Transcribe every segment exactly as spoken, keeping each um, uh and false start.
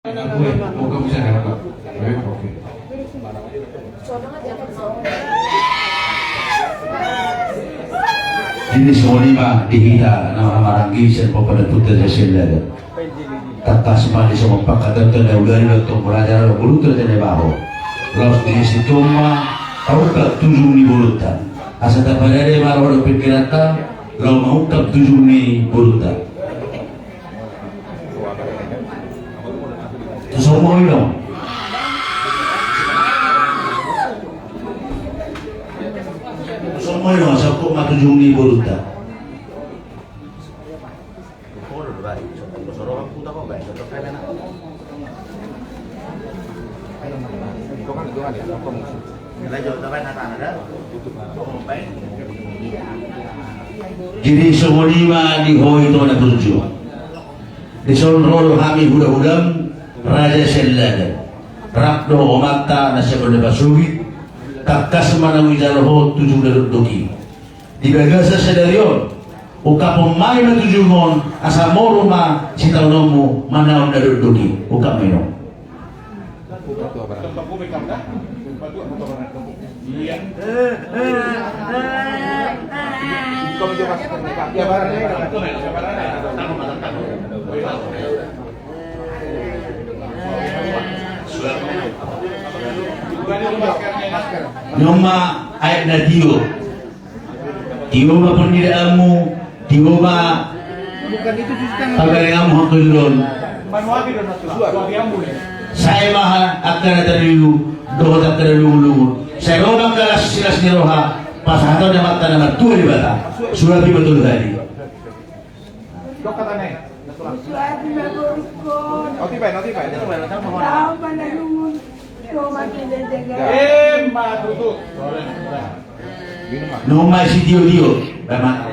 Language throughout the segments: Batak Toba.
Jadi songon i ma di hita na marhahamaranggi sian Pompa dan Putra Raja Sianladan. Tangkas ma di songon pangkataion na hudari dohot tu raja na dohot tu raja na baho. Laos di situan ma taungkap tujung ni borunta. Asa tapadada ma roha dohot pingkiranta laho mangungkap tujung ni borunta. Songon i do. Songon i do, asa ungkap ma tujung ni borunta. Jadi songon i ma di ho ito na burju. Dison ro do hami hulahulaM Raja Sianladan, rap dohot omanta na sian Pasugi. Tangkas ma naung dijalo ho tujung na dokdok i. Di bagasan sadari on ungkapon ma i ma tujung on, asa moru ma sitaononmu manaon na dokdok i. Ungkap ma i. Nunga aek na tio. Tio ma pangidoanmu, tio ma pagaringanmu hangoluan. Sae ma angka na tarlumobi dohot angka na lungulungun. Sae ro ma angka las ni roha, pasahaton ni Amanta na martua Debata. Suapi ma tolu hali. Suapi ma boruhon. Tau ma na lungun. Nunga ma sitiotio, Bama.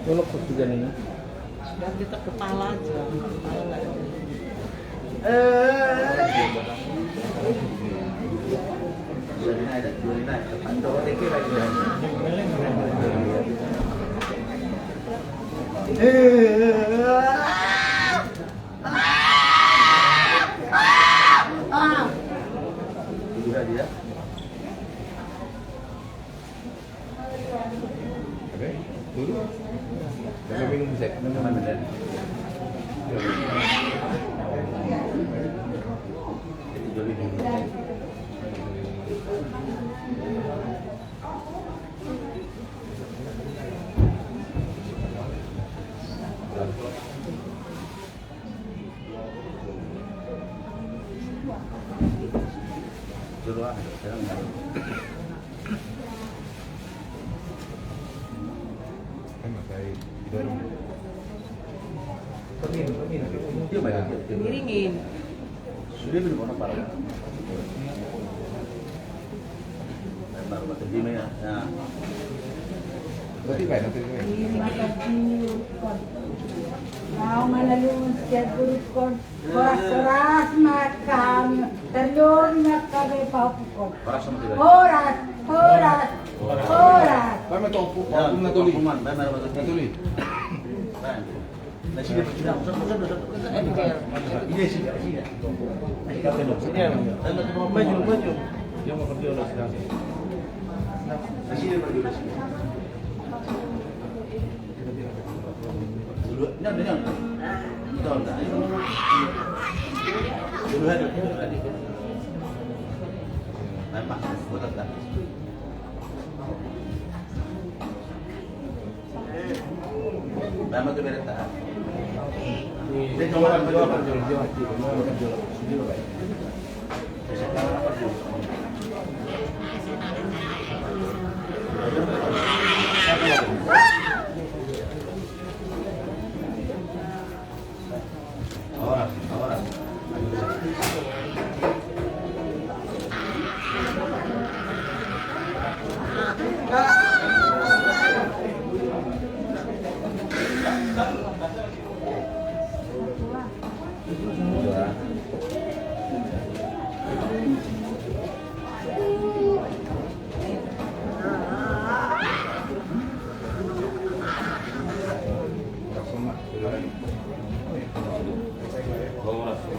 Tolong kau tiga ini. Ganti tak kepala aja. Kepala. Oke, dulu. Jangan minum sek. Miringin. Laho ma na lungun sian boruhon. Horas, horas ma angka, tarlumobi ma angka be pahompukon. Horas, horas, horas. Horas, horas.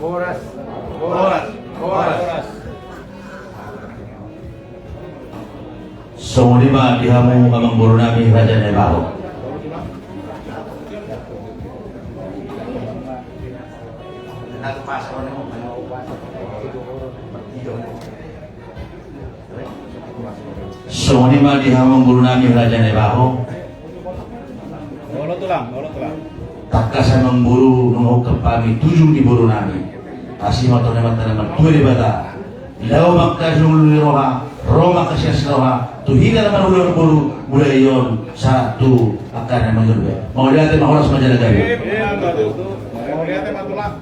Horas. Horas. Horas. Songon i ma di hamu amangboru nami Raja Naibaho. Songon i ma di hamu amangboru nami Raja Naibaho. Molo tulang, molo tulang. Tangkas amangboru nunga ungkap hami tu ujung ni boru nami. Asi ma tu Amanta na martua Debata. Laho ma angka sumulu ni roha, ro ma angka silas ni roha, tu hita na marboru, mulai on sahat tu angka na manjorbe. Mauliate ma, horas ma jala gabe. Mauliate ma tulang.